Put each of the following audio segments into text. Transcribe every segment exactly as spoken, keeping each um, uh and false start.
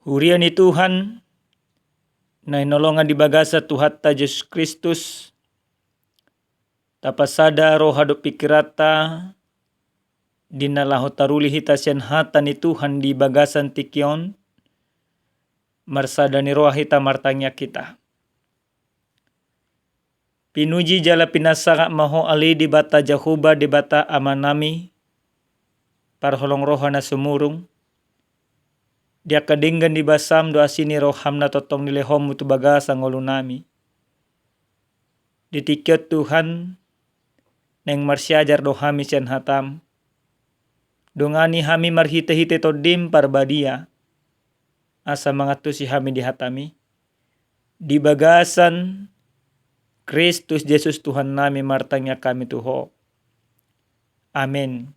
Huria ni Tuhan, na hinaholongan di bagasan Tuhanta Jesus Kristus, tapasada roha dohot pikiranta, di na laho taruli hita sian hata ni Tuhan di bagasan tingki on, marsada ni roha hita, martangiang hita. Pinuji jala pinasahat ma Ho ale Debata Jahowa, Debata Amanami, parholong roha na sumurung, di angka denggan ni basaM do asi ni rohaM na tongtong nilehonMu tu bagasan ngolunami. Di tingki on Tuhan, naeng marsiajar do hami sian hataM. Dongani hami marhitehite TondiM Parbadia, asa mangantusi hami di hataMi. Di bagasan Kristus Jesus Tuhannami martangiang hami tu Ho. Amen.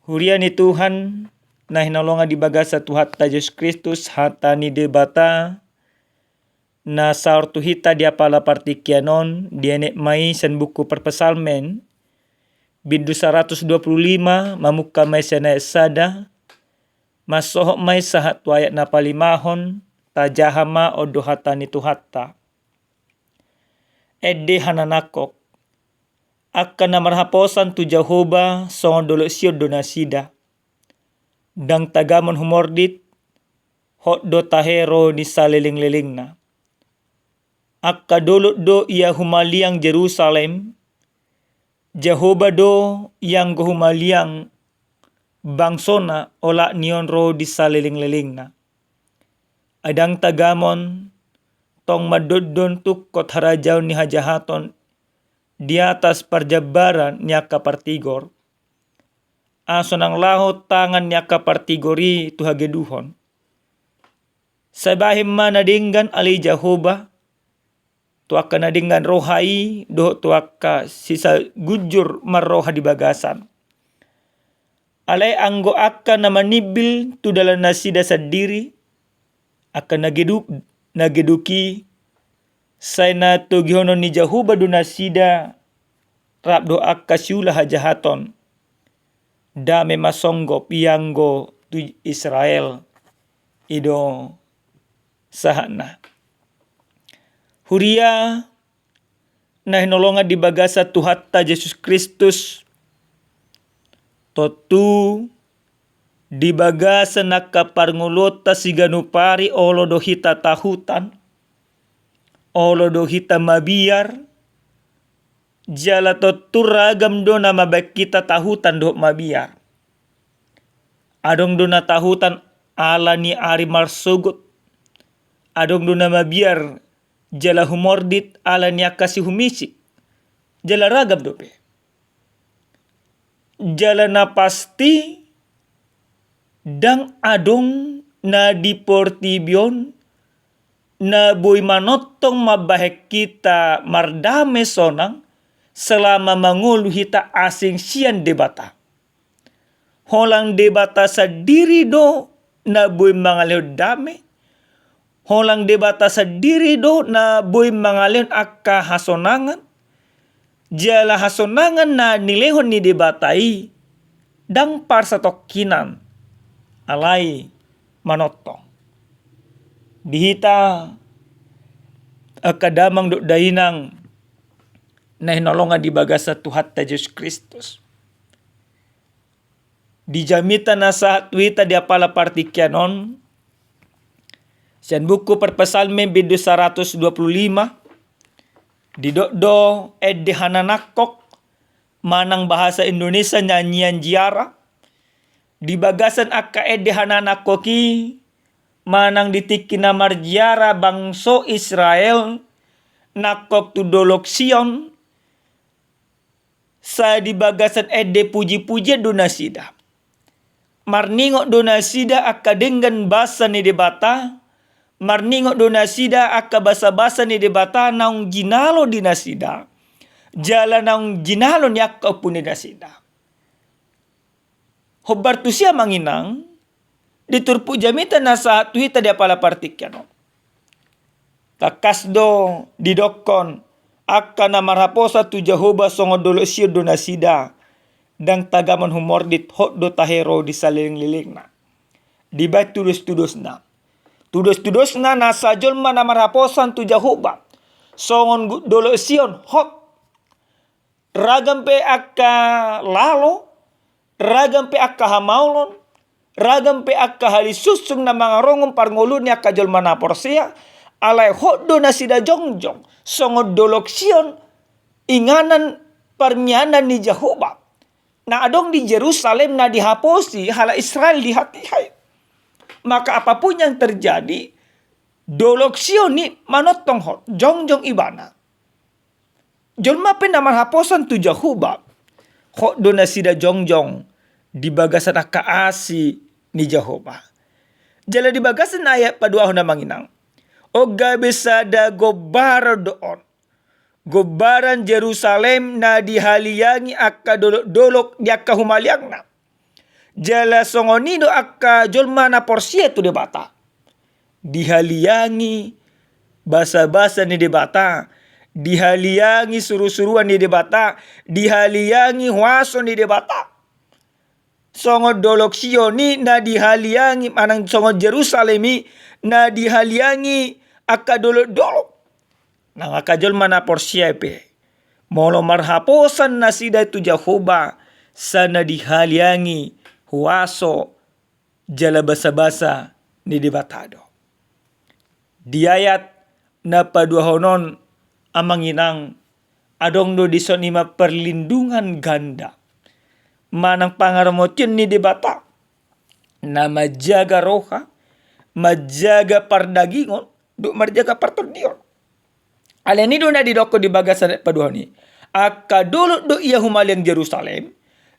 Huria ni Tuhan, na hinaholongan di bagasan Tuhanta Jesus Kristus, hata ni Debata na saor tu hita di apala partingkian on, dienet ma i sian buku Parpsalmen, bindu saratus dua pulu lima, mamungka ma i sian ayat sada, mansohot ma i sahat tu ayat na palimahon, tajaha ma on do hata ni Tuhanta. Ende hananangkok. Angka na marhaposan tu Jahowa songon dolok Sion do nasida. Ndang tagamon humordit, hot do tahe ro di salelenglelengna. Angka dolok do ia humaliang Jerusalem, Jahowa do ianggo humaliang bangsona olat ni on ro di salelenglelengna. Ai ndang tagamon, tong mandondon tungkot harajaon ni hajahaton di atas parjambaran ni angka partigor. Asa unang laho tangan ni angka partigor i tu hageduhon. Sai bahen ma na denggan ale Jahowa, tu angka na denggan roha i dohot tu angka sisagunjur marroha di bagasan. Alai anggo angka na manimbil tu dalan nasida sandiri, angka na geduk, na geduk i, sai na togihonon ni Jahowa do nasida, rap dohot angka siula hajahaton. Dame ma songgop ianggo tu Israel. I do sahatna. Huria na hinaholongan di bagasan Tuhanta Jesus Kristus. Tontu di bagasan angka parngoluonta siganup ari olo do hita tahutan, olo do hita mabiar, jala tontu ragam do na mambahen hita tahutan dohot mabiar. Adong do na tahutan ala ni ari marsogot, adong do na mabiar jala humordit ala ni angka sihumisik, jala ragam dope. Jala na pasti, ndang adong na di portibi on na boi manongtong mambahen hita mardame sonang selama mangolu hita asing sian Debata. Holan Debata sandiri do na boi mangalehon dame, holan Debata sandiri do na boi mangalehon angka hasonangan, jala hasonangan na nilehon ni Debata i ndang parsatongkinan, alai manongtong. Di hita angka damang dohot dainang na hinaholongan di bagasan Tuhanta Jesus Kristus. Di jamita na sahat tu hita di apala partingkian on, sian buku Parpsalmen bindu saratus dua pulu lima, didok do ende hananangkok, manang bahasa Indonesia nyanyian ziarah, di bagasan angka ende hananangkok i, manang di tingki na marziarah bangso Israel, nangkok tu dolok Sion, sai di bagasan ende pujipujian do nasida. Marningot do nasida angka denggan basa ni Debata, marningot do nasida angka basabasa ni Debata naung jinalo di nasida, jala naung jinalo ni angka ompu ni nasida. Hombar tusi amang inang, di turpuk jamita na sahat tu hita di apala partingkian on. Tangkas do didokkon, angka na marhaposan tu Jahowa songon dolok Sion do nasida, ndang tagamon humordit, hot do tahe ro di salelenglelengna. Dibaen tudostudona. Tudos-tudosna nasa jolma na marhaposan tu Jahowa, songon gu-, dolok Sion hot. Ragam pe angka lalo, ragam pe angka hamaolon, ragam pe angka halisussung na mangarongon parngoluon ni angka jolma na porsea, alai hot do nasida jongjong songon dolok Sion, inganan parmianan ni Jahowa na adong di Jerusalem na dihaposi halak Israel di hatiha i. Maka apapun yang terjadi, dolok Sion i manongtong hot, jongjong ibana. Jolma pe na marhaposan tu Jahowa, hot do nasida jongjong di bagasan angka asi ni Jahowa. Jala di bagasan ayat paduahon, amang inang, on gabe sada gombaran do on. Gombaran Jerusalem na dihaliangi angka dolok-dolok di angka humaliangna. Jala songon i do angka jolma na porsea tu Debata. Dihaliangi basa-basa ni Debata, dihaliangi suru-suruan ni Debata, dihaliangi huaso ni Debata. Songon dolok Sion i na dihaliangi, manang songon Jerusalem i na dihaliangi angka dolok-dolok. Nang angka jolma na porsea pe, molo marhaposan nasida tu Jahowa, sai na dihaliangi huaso jala basa-basa ni Debata do. Di ayat na paduahon on, amang inang, adong do dison, ima perlindungan ganda manang pangaramotion ni Debata na manjaga roha, manjaga pardagingon, dohot manjaga partondion. Alani do na didokkon di bagasan ayat paduahon i. Angka dolok do ia humaliang Jerusalem,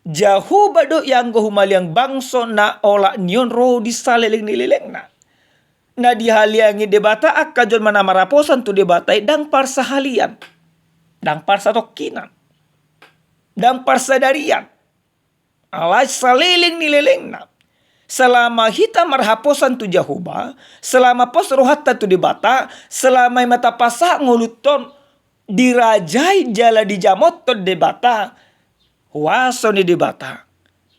Jahowa do ia anggo humaliang bangso na olat ni on ro di saleleng ni lelengna. Na dihaliangi Debata angka jolma na marhaposan tu Debata i ndang parsahalian, ndang parsatongkinan, ndang parsadarian. Alai saleleng ni lelengna. Selama hita marhaposan tu Jahowa, selama pos rohanta tu Debata, selama ima tapasahat ngolunta on, dirajai jala dijamothon Debata, huaso ni Debata,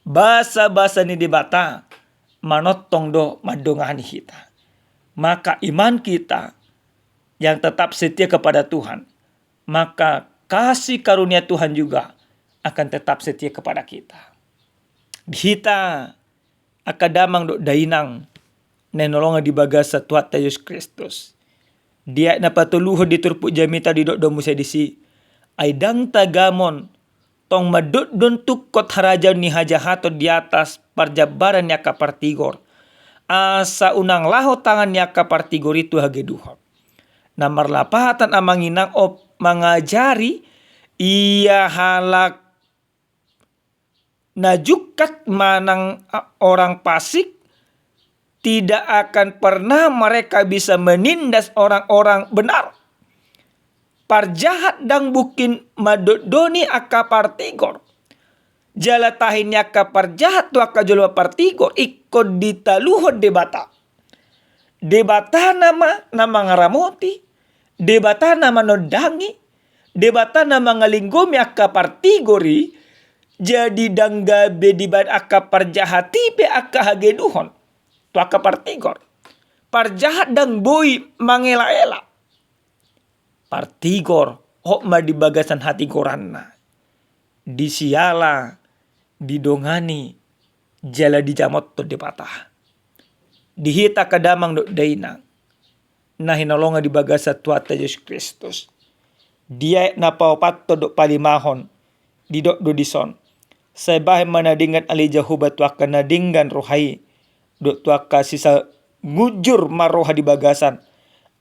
basa-basa ni Debata manongtong do mandongani hita. Maka iman kita yang tetap setia kepada Tuhan, maka kasih karunia Tuhan juga akan tetap setia kepada kita. Di hita angka damang dohot dainang na hinaholongan di bagasan Tuhanta Jesus Kristus. Di ayat na patoluhon di turpuk jamita didok do muse disi, ai ndang tagamon tong mandondon tungkot harajaon ni hajahaton di atas parjambaran ni angka partigor, asa unang laho tangan ni angka partigor i tu hageduhon. Na marlapatan, amang inang, on mangajari ia halak na jungkat manang, a, orang fasik, tidak akan pernah mereka bisa menindas orang-orang benar. Parjahat ndang mungkin mandondoni angka partigor. Jala tahi ni angka parjahat tu angka jolma partigor ingkon ditaluhon Debata. Debata nama na mangaramoti, Debata na manondangi, Debata na mangalinggomi angka partigor i, jadi ndang gabe dibaen angka parjahat i pe angka hageduhon tu angka partigor. Parjahat ndang boi mangela-ela. Partigor hot ma di bagasan hatigoranna, disiala, didongani, jala dijamothon Debata. Di hita angka damang dohot dainang na hinaholongan di bagasan Tuhanta Jesus Kristus, di ayat na paopathon dohot palimahon didok do dison, sai bahen ma na denggan ale Jahowa tu angka na denggan roha i, dohot tu angka sisangujur marroha di bagasan.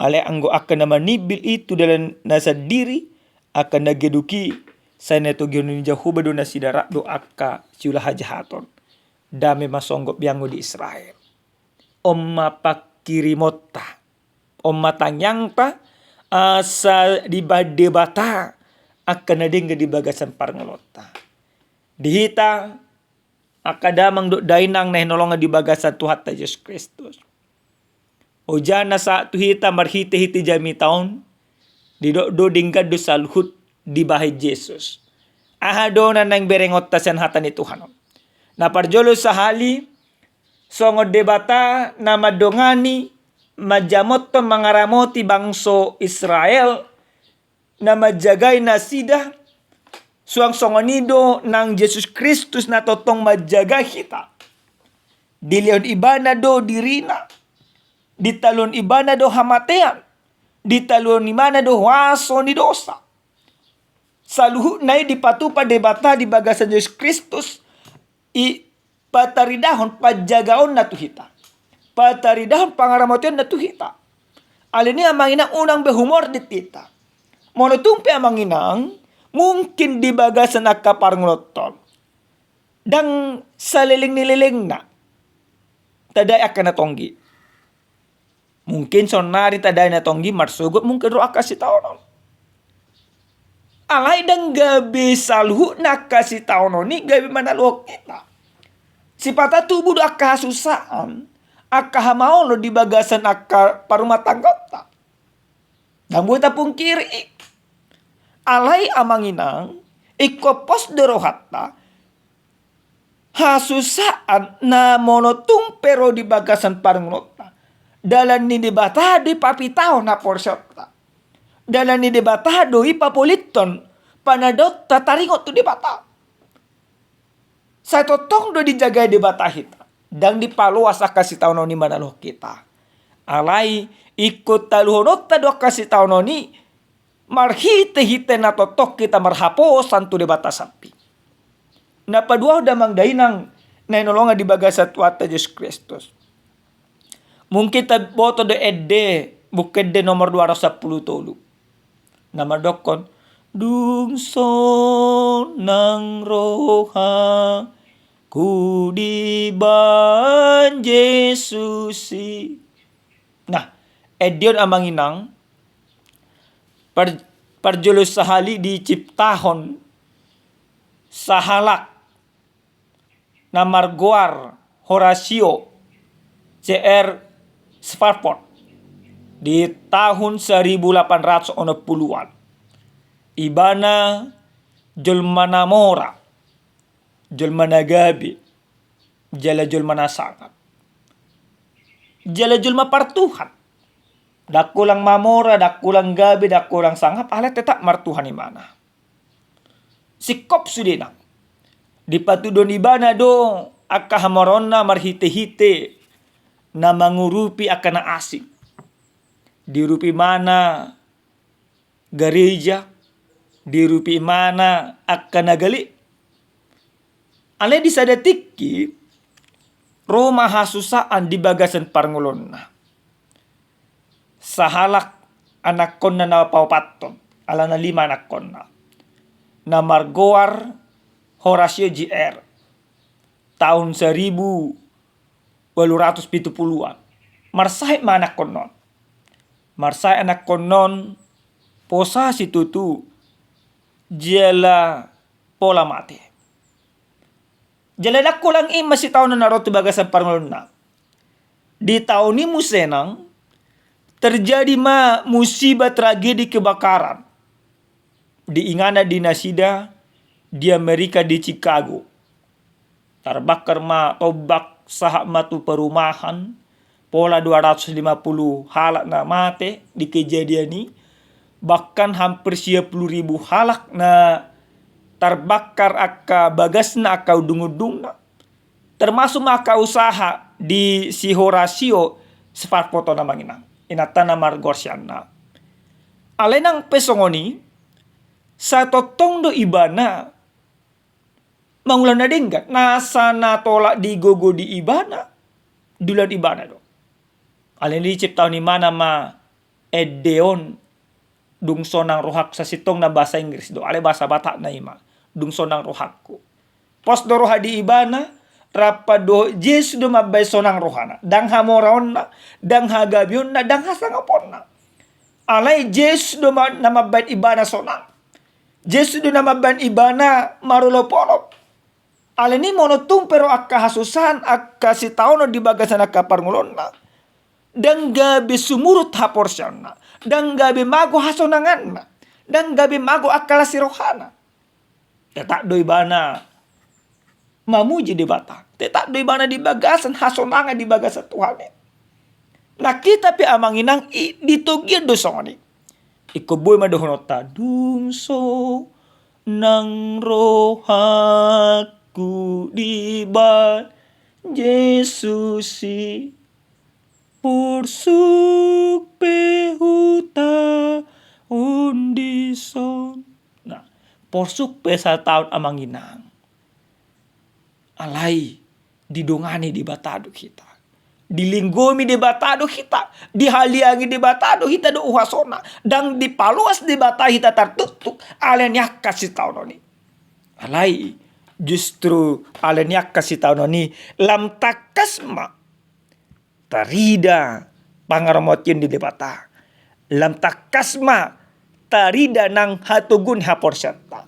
Alai anggo angka na manimbil i tu dalan na sandiri, angka na geduk i, sai na togihon ni Jahowa do nasida, rap do angka siula hajahaton. Dame ma songgop i anggo di Israel. On ma pangkirimonta, on ma tangiangta, asa dibahen Debata angka na denggan di bagasan parngoluonta. Di hita angka damang dohot dainang na hinaholongan di bagasan Tuhanta Jesus Kristus, hojana sahat tu hita marhite-hite jamita on, didok do denggan do saluhut dibahen Jesus. Aha do na naeng berengonta sian hata ni Tuhan on? Na parjolo sahali, songon Debata na mandongani, manjamothon, mangaramoti bangso Israel, na manjagai nasida, suang songon i do nang Jesus Kristus na tongtong manjaga hita. Dilehon ibana do dirina, ditaluhon ibana do hamatean, ditaluhon ibana do huaso ni dosa. Saluhutna i dipatupa Debata di bagasan Jesus Kristus, i pataridahon panjagaonna tu hita, pataridahon pangaramotionna tu hita. Alani i amang inang, unang be humordit hita. Molo tung pe amang inang, mungkin di bagasan angka parngoluonta on ndang saleleng ni lelengna tadai angka na tonggi. Mungkin saonnari tadai na tonggi marsogot mungkin ro angka sitaonon. Alai ndang gabe saluhutna angka sitaonon i gabe manaluhon hita. Sipata tubu do angka hasusaan, angka hamaolon di bagasan angka parumatanggaonta. Ndang boi tapungkiri i. Alai amang inang, ingkon pos do rohanta, hasusaan na molo tung pe ro di bagasan parngoluonta, dalan ni Debata do i papitahon haporseaonta. Dalan ni Debata do i papolithon panadaonta taringot tu Debata. Sai tongtong do dijagai Debata hita. Ndang dipaloas angka sitaonon i manaluhon hita. Alai ingkon taluhononta do angka sitaonon i marhitehite na tongtong hita marhaposan tu Debata sambing. Na paduahon da amang da inang na hinaholongan di bagasan Tuhanta Jesus Kristus. Mungkin taboto do ende, Buku Ende nomor dua ratus sampulu tolu. Na mandokkon, dung sonang rohaku dibahen Jesus i. Nah, ende on amang inang, par-, parjolo sahali diciptahon sahalak na margoar Horatio C R Spafford di tahun seribu delapan ratus onom puluhan. Ibana jolma na mora, jolma na gabe, jala jolma na sangap, jala jolma partuhan. Ndang holan mamora, ndang holan gabe, ndang holan sangap, alai tetap martuhan ibana. Singkop sudena. Dipatuduhon ibana do angka hamoraonna marhitehite na mangurupi angka na asing. Diurupi ibana gareja, diurupi ibana angka na gale. Alai di sada tingki ro ma hasusaan di bagasan parngoluonna. Sahalak anakkonna na paopathon, alana lima anakkonna, na margoar Horatio J R, tahun seribu ualu ratus pitu puluhan. Marsahit ma anakkonna on. Marsahit anakkonna on, posa situtu, jala pola mate. Jala ndang holan i ma sitaonon na ro tu bagasan parngoluonna. Di taon i muse nang terjadi ma musibah tragedi kebakaran di inganan di nasida di Amerika, di Chicago. Tarbakar ma tombak sahat ma tu perumahan, pola dua ratus lima puluh halak na mate di kejadian i, bahkan hampir sia puluh ribu halak na tarbakar angka bagasna, angka undung-undungna. Termasuk ma angka usaha di si Horatio Spafford on amang inang, inanta na margoar sian na. Alai nang pe songon i, sai tongtong do ibana mangula na denggan, nasa na tolap digogo di ibana, diulahon ibana do. Alani i diciptahon ibana ma ende on, dung sonang rohangku, sasintongna bahasa Inggris do, alai bahasa Batakna i ma, dung sonang rohangku. Pos do roha di ibana, rap dohot Jesus do mambahen sonang rohana, ndang hamoraonna, ndang hagabeonna, ndang hasangaponna. Alai Jesus do ma-, na mambahen ibana sonang. Jesus do na mambahen ibana marolopolop. Alani i molo tung pe ro angka hasusaan, angka sitaonon di bagasan angka parngoluonna, ndang gabe sumurut haporseaonna, ndang gabe mago hasonanganna, ndang gabe mago angka las ni rohana. Tetap do ibana mamuji Debata, tetap do ibana di bagasan hasonangan di bagasan Tuhan i. Nang hita pe amang inang i di togian do songon i. Ingkon boi ma dohononta, dung sonang rohangku dibahen Jesus i, porsuk pe hutaon dison. Nah, porsuk pe sataon amang inang. Alai didongani Debata do hita. Dilinggomi Debata do hita. Dihaliangi Debata do hita dohot hasona. Ndang dipaloas Debata hita tartuktuk ala ni angka sitaonon i. Alai justru ala ni angka sitaonon i lam tangkas ma tarida pangaramotion ni Debata. Lam tangkas ma tarida nang hatoguon ni haporseaonta.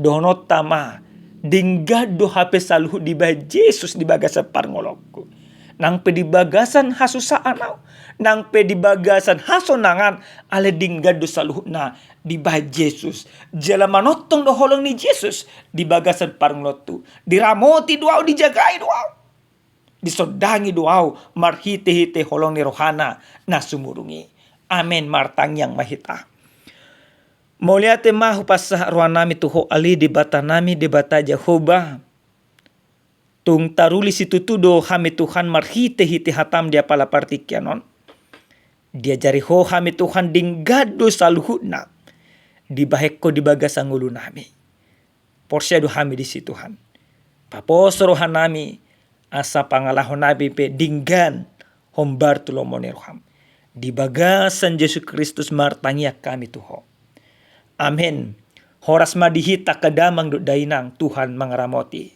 Dohononta ma, denggan do hape saluhut dibahen Jesus di bagasan parngoluonku. Nang pe di bagasan hasusaan ahu, nang pe di bagasan hasonangan, alai denggan do saluhutna dibahen Jesus. Jala manongtong do holong ni Jesus di bagasan parngoluonku. Diramoti do ahu, dijagai do ahu. Disondangi do ahu marhitehite holong ni rohana na sumurung i. Amen. Martangiang ma hita. Mauliate ma hupasahat rohanami tu Ho ale Debatanami, Debata Jahowa. Tung taruli situtu do hami Tuhan marhitehite hatam di apala partingkian on. Diajari Ho hami Tuhan, denggan do saluhutna dibahen Ho di bagasan ngolunami. Porsea do hami disi Tuhan. Paposo rohanami asa pangalahonami pe denggan hombar tu lomo ni roham. Di bagasan Jesus Kristus martangiang hami tu Ho. Amen. Horas ma di hita angka damang dohot dainang, Tuhan mangaramoti.